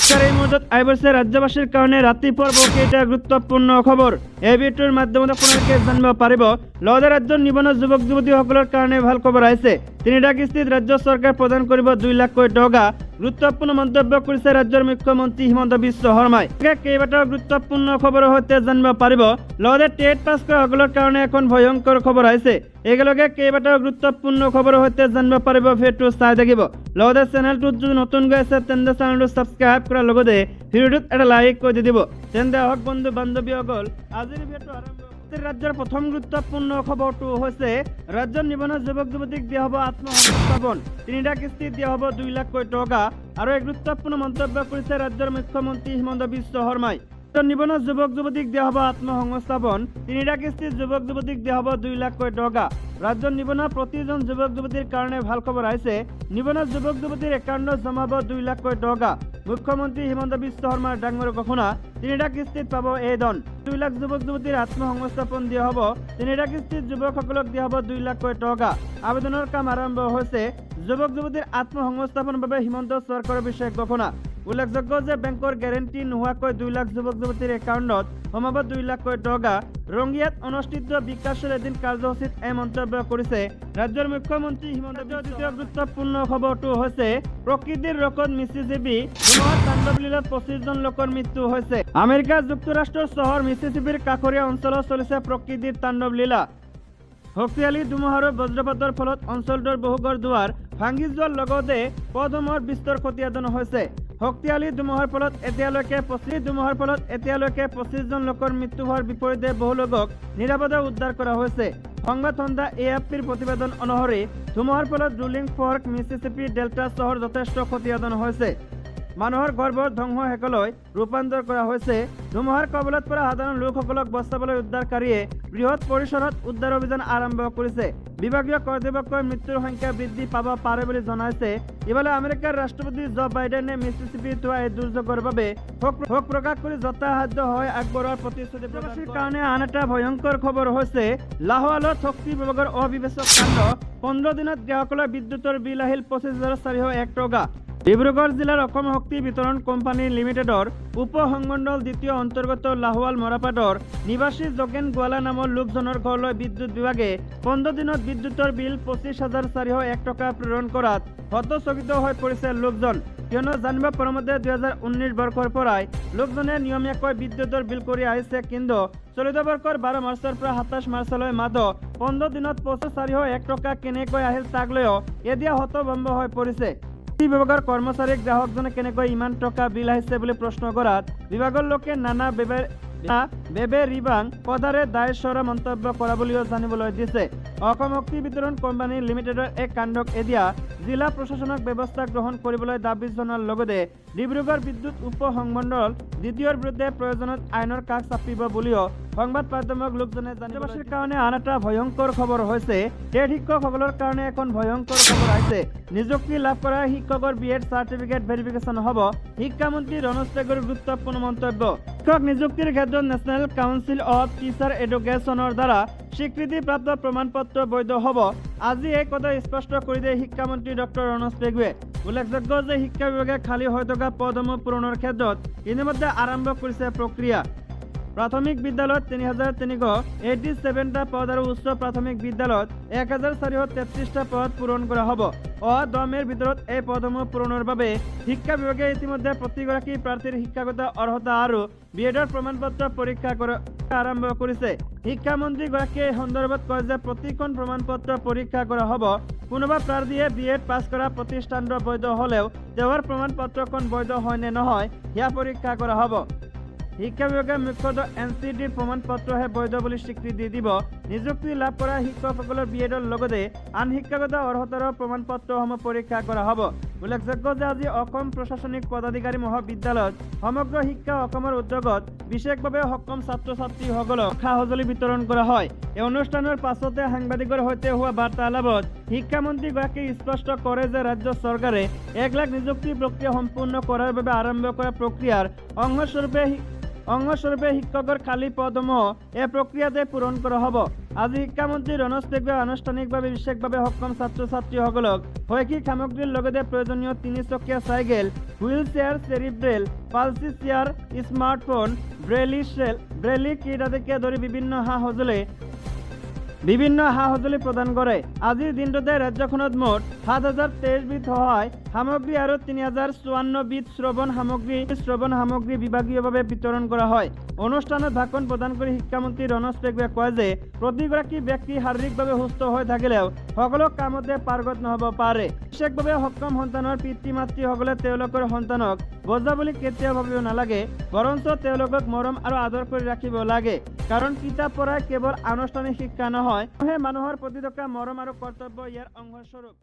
এই মুহূৰ্তত আহি পৰিছে ৰাজ্যবাসীৰ কাৰণে ৰাতিপুৱাৰ বহুকেইটা গুৰুত্বপূৰ্ণ খবৰ। এই ভিডিঅ'টোৰ মাধ্যমত আপোনালোকে জানিব পাৰিব। লগতে ৰাজ্যৰ নিবনুৱা যুৱক যুৱতীসকলৰ কাৰণে ভাল খবৰ আহিছে। তিনিটা কিস্তিত ৰাজ্য চৰকাৰে প্ৰদান কৰিব 2 লাখকৈ টকা। গুৰুত্বপূৰ্ণ মন্তব্য কৰিছে ৰাজ্যৰ মুখ্যমন্ত্ৰী হিমন্ত বিশ্ব শৰ্মাই। কেইবাটাও গুৰুত্বপূৰ্ণ খবৰৰ সৈতে জানিব পাৰিব। লগতে টেট পাছ কৰা সকলৰ কাৰণে এখন ভয়ংকৰ খবৰ আহিছে। একেলগে কেইবাটাও গুৰুত্বপূৰ্ণ খবৰৰ সৈতে জানিব পাৰিব। ভিডিঅ'টো চাই থাকিব। লগতে চেনেলটোত যদি নতুনকৈ আছে, তেন্তে চেনেলটো ছাবস্ক্ৰাইব কৰাৰ লগতে ভিডিঅ'টোত এটা লাইক কৰি দি দিব। তেন্তে আহক বন্ধু বান্ধৱীসকল, আজিৰ ভিডিঅ'টো আৰম্ভ। ৰাজ্যৰ প্ৰথম গুৰুত্বপূৰ্ণ খবৰটো হৈছে, ৰাজ্যৰ নিবনুৱা যুৱক যুৱতীক দিয়া হ'ব আত্মসংস্থাপন। তিনিটা কিস্তিত দিয়া হ'ব 2 লাখকৈ টকা। আৰু এক গুৰুত্বপূৰ্ণ মন্তব্য কৰিছে ৰাজ্যৰ মুখ্যমন্ত্ৰী হিমন্ত বিশ্ব শৰ্মাই। নিবনুৱা যুৱক যুৱতীক দিয়া হ'ব আত্মসংস্থাপন। তিনিটা কিস্তিত যুৱক যুৱতীক দিয়া হ'ব 2 লাখকৈ টকা। ৰাজ্যৰ নিবনুৱা প্ৰতিজন যুৱক যুৱতীৰ কাৰণে ভাল খবৰ আহিছে। নিবনুৱা যুৱক যুৱতীৰ একাউণ্টত জমা হ'ব 2 লাখকৈ টকা। মুখ্যমন্ত্ৰী হিমন্ত বিশ্ব শৰ্মাৰ ডাঙৰ ঘোষণা। তিনিটা কিস্তিত পাব এই ধন। 2 লাখ যুৱক যুৱতীৰ আত্মসংস্থাপন দিয়া হ'ব। তিনিটা কিস্তিত যুৱকসকলক দিয়া হ'ব 2 লাখকৈ টকা। আবেদনৰ কাম আৰম্ভ হৈছে। যুৱক যুৱতীৰ আত্মসংস্থাপনৰ বাবে হিমন্ত চৰকাৰৰ বিশেষ ঘোষণা। উল্লেখযোগ্য যে বেংকৰ গেৰেণ্টি নোহোৱাকৈ 2 লাখ যুৱক যুৱতীৰ একাউণ্টত সোমাব 2 লাখকৈ টকা। ৰঙিয়াত অনুষ্ঠিত বিকাশৰ এদিন কাৰ্যসূচীত এই মন্তব্য কৰিছে ৰাজ্যৰ মুখ্যমন্ত্ৰী হিমন্ত। দ্বিতীয় গুৰুত্বপূৰ্ণ খবৰটো হৈছে, প্ৰকৃতিৰ ৰোষত মিচিচিপি। ধুমুহাৰ তাণ্ডৱলীলাত 25 জন লোকৰ মৃত্যু হৈছে। আমেৰিকা যুক্তৰাষ্ট্ৰৰ চহৰ মিচিচিপিৰ কাষৰীয়া অঞ্চলত চলিছে প্ৰকৃতিৰ তাণ্ডৱলীলা। শক্তিশালী ধুমুহা আৰু বজ্ৰপাতৰ ফলত অঞ্চলটোৰ বহু ঘৰ দুৱাৰ ভাঙি যোৱাৰ লগতে পথসমূহৰ বিস্তৰ ক্ষতিসাধন হৈছে। শক্তিশালী ধুমুহাৰ ফলত এতিয়ালৈকে 25 জন লোকৰ মৃত্যু হোৱাৰ বিপৰীতে বহু লোকক নিৰাপদে উদ্ধাৰ কৰা হৈছে। সংবাদ সংস্থা এএফপিৰ প্ৰতিবেদন অনুসৰি ধুমুহাৰ ফলত ৰুলিং ফৰ্ক মিচিচিপি ডেল্টা চহৰ যথেষ্ট ক্ষতিসাধন হৈছে। মানুহৰ ঘৰবোৰ ধ্বংসাৱশেষলৈ ৰূপান্তৰ কৰা হৈছে। ধুমুহাৰ কবলত পৰা সাধাৰণ লোকসকলক বচাবলৈ উদ্ধাৰকাৰীয়ে বৃহৎ পৰিসৰত উদ্ধাৰ অভিযান আৰম্ভ কৰিছে। বিভাগীয় কৰ্তৃপক্ষই মৃত্যুৰ সংখ্যা বৃদ্ধি পাব পাৰে বুলি জনাইছে। ইফালে আমেৰিকাৰ ৰাষ্ট্ৰপতি জো বাইডেনে মিচিচিপিত হোৱা এই দুৰ্যোগৰ বাবে শোক প্ৰকাশ কৰি যথাসাধ্য সহায় আগবঢ়োৱাৰ প্ৰতিশ্ৰুতি প্ৰকাশৰ কাৰণে আন এটা ভয়ংকৰ খবৰ হৈছে, লাহোৱালত শক্তি বিভাগৰ অবিবেচক কাণ্ড। 15 দিনত গ্ৰাহকলৈ বিদ্যুতৰ বিল আহিল 25,401 টকা। ডিব্ৰুগড় জিলাৰ অসম শক্তি বিতৰণ কোম্পানী লিমিটেডৰ উপ সংমণ্ডল দ্বিতীয় অন্তৰ্গত লাহোৱাল মৰাপাটৰ নিবাসী যোগেন গোৱালা নামৰ লোকজনৰ ঘৰলৈ বিদ্যুৎ বিভাগে 15 দিনত বিদ্যুতৰ বিল 25,401 টকা প্ৰেৰণ কৰাত হতচকিত হৈ পৰিছে লোকজন। কিয়নো জানিব পৰা মতে 2019 বৰ্ষৰ পৰাই লোকজনে নিয়মীয়াকৈ বিদ্যুতৰ বিল কৰি আহিছে। কিন্তু চলিত বৰ্ষৰ 12 মাৰ্চৰ পৰা 27 মাৰ্চলৈ মাত্ৰ 15 দিনত 25,401 টকা কেনেকৈ আহিল, তাক লৈও এতিয়া হতভম্ব হৈ পৰিছে। বিভাগৰ কৰ্মচাৰীক গ্ৰাহকজনে কেনেকৈ ইমান টকা বিল আহিছে বুলি প্ৰশ্ন কৰাত বিভাগৰ লোকে নানা বেবে ৰিবাং কথাৰে দায় সৰা মন্তব্য কৰা বুলিও জানিবলৈ দিছে। অসম শক্তি বিতৰণ কোম্পানী লিমিটেডৰ এক কাণ্ডক এতিয়া জিলা প্ৰশাসনক ব্যৱস্থা গ্ৰহণ কৰিবলৈ দাবী জনোৱাৰ লগতে ডিব্ৰুগড় বিদ্যুৎ উপ সংমণ্ডল দ্বিতীয়ৰ বিৰুদ্ধে প্ৰয়োজনত আইনৰ কাষ চাপিব বুলিও সংবাদ মাধ্যমক লোকজনে জানিববাসীৰ কাৰণে আন এটা ভয়ংকৰ খবৰ হৈছে, টেট শিক্ষকসকলৰ কাৰণে এখন ভয়ংকৰ খবৰ আহিছে। নিযুক্তি লাভ কৰা শিক্ষকৰ বি এড চাৰ্টিফিকেট ভেৰিফিকেশ্যন হ'ব। শিক্ষামন্ত্ৰী ৰণোজ পেগুৰ গুৰুত্বপূৰ্ণ মন্তব্য। শিক্ষক নিযুক্তিৰ ক্ষেত্ৰত নেশ্যনেল কাউন্সিল অফ টিচাৰ এডুকেশ্যনৰ দ্বাৰা স্বীকৃতিপ্ৰাপ্ত প্ৰমাণপত্ৰ বৈধ হ'ব। আজি এই কথা স্পষ্ট কৰি দিয়ে শিক্ষামন্ত্ৰী ডক্টৰ ৰণোজ পেগুৱে। উল্লেখযোগ্য যে শিক্ষা বিভাগে খালী হৈ থকা পদসমূহ পূৰণৰ ক্ষেত্ৰত ইতিমধ্যে আৰম্ভ কৰিছে প্ৰক্ৰিয়া। প্ৰাথমিক বিদ্যালয়ত 3387টা পদ আৰু উচ্চ প্ৰাথমিক বিদ্যালয়ত 1433টা পদ পূৰণ কৰা হ'ব। অহা 10 মে'ৰ ভিতৰত এই পদসমূহ পূৰণৰ বাবে শিক্ষা বিভাগে ইতিমধ্যে প্ৰতিগৰাকী প্ৰাৰ্থীৰ শিক্ষাগত অৰ্হতা আৰু বি এডৰ প্ৰমাণপত্ৰ পৰীক্ষা কৰা আৰম্ভ কৰিছে। শিক্ষামন্ত্ৰীগৰাকীয়ে এই সন্দৰ্ভত কয় যে প্ৰতিখন প্ৰমাণপত্ৰ পৰীক্ষা কৰা হ'ব। কোনোবা প্ৰাৰ্থীয়ে বি এড পাছ কৰা প্ৰতিষ্ঠানটো বৈধ হ'লেও তেওঁৰ প্ৰমাণপত্ৰখন বৈধ হয় নে নহয়, সেয়া পৰীক্ষা কৰা হ'ব। শিক্ষা বিভাগে মুখ্যতঃ এনচিটিৰ প্ৰমাণপত্ৰহে বৈধ বুলি স্বীকৃতি দিব। নিযুক্তি লাভ কৰা শিক্ষকসকলৰ বি এডৰ লগতে আন শিক্ষাগত অৰ্হতাৰ প্ৰমাণপত্ৰসমূহ পৰীক্ষা কৰা হ'ব। উল্লেখযোগ্য যে আজি অসম প্ৰশাসনিক পদাধিকাৰী মহাবিদ্যালয়ত সমগ্ৰ শিক্ষা অসমৰ উদ্যোগত বিশেষভাৱে সক্ষম ছাত্ৰ ছাত্ৰীসকলক সা সঁজুলি বিতৰণ কৰা হয়। এই অনুষ্ঠানৰ পাছতে সাংবাদিকৰ সৈতে হোৱা বাৰ্তালাপত শিক্ষামন্ত্ৰীগৰাকীয়ে স্পষ্ট কৰে যে ৰাজ্য চৰকাৰে 1 লাখ নিযুক্তি প্ৰক্ৰিয়া সম্পূৰ্ণ কৰাৰ বাবে আৰম্ভ কৰা প্ৰক্ৰিয়াৰ অংশস্বৰূপে অংশস্বৰূপে শিক্ষকৰ খালী পদসমূহ এই প্ৰক্ৰিয়াতে পূৰণ কৰা হ'ব। আজি শিক্ষামন্ত্ৰী ৰণোজ পেগুৱে আনুষ্ঠানিকভাৱে বিশেষভাৱে সক্ষম ছাত্ৰ ছাত্ৰীসকলক শৈক্ষিক সামগ্ৰীৰ লগতে প্ৰয়োজনীয় তিনিচকীয়া cycle, wheel chair, cerebral palsy chair, smartphone, Braille cell, Braille kit আদিকে ধৰি বিভিন্ন সা সঁজুলি প্ৰদান কৰে। আজিৰ দিনটোতে ৰাজ্যখনত মুঠ 7023বিধ সহায় সামগ্ৰী আৰু 3054বিধ শ্ৰৱণ সামগ্ৰী বিভাগীয়ভাৱে বিতৰণ কৰা হয়। অনুষ্ঠানত ভাষণ প্ৰদান কৰি শিক্ষামন্ত্ৰী ৰণোজ পেগুৱে কয় যে প্ৰতিগৰাকী ব্যক্তি শাৰীৰিকভাৱে সুস্থ হৈ থাকিলেও সকলো কামতে পাৰ্গত নহ'ব পাৰে। বিশেষভাৱে সক্ষম সন্তানৰ পিতৃ মাতৃসকলে তেওঁলোকৰ সন্তানক বোজা বুলি কেতিয়াও ভাবিব নালাগে, বৰঞ্চ তেওঁলোকক মৰম আৰু আদৰ কৰি ৰাখিব লাগে। কাৰণ কিতাপ পঢ়াই কেৱল আনুষ্ঠানিক শিক্ষা নহয়, মানুহৰ প্ৰতি থকা মৰম আৰু কৰ্তব্য ইয়াৰ অংশস্বৰূপ।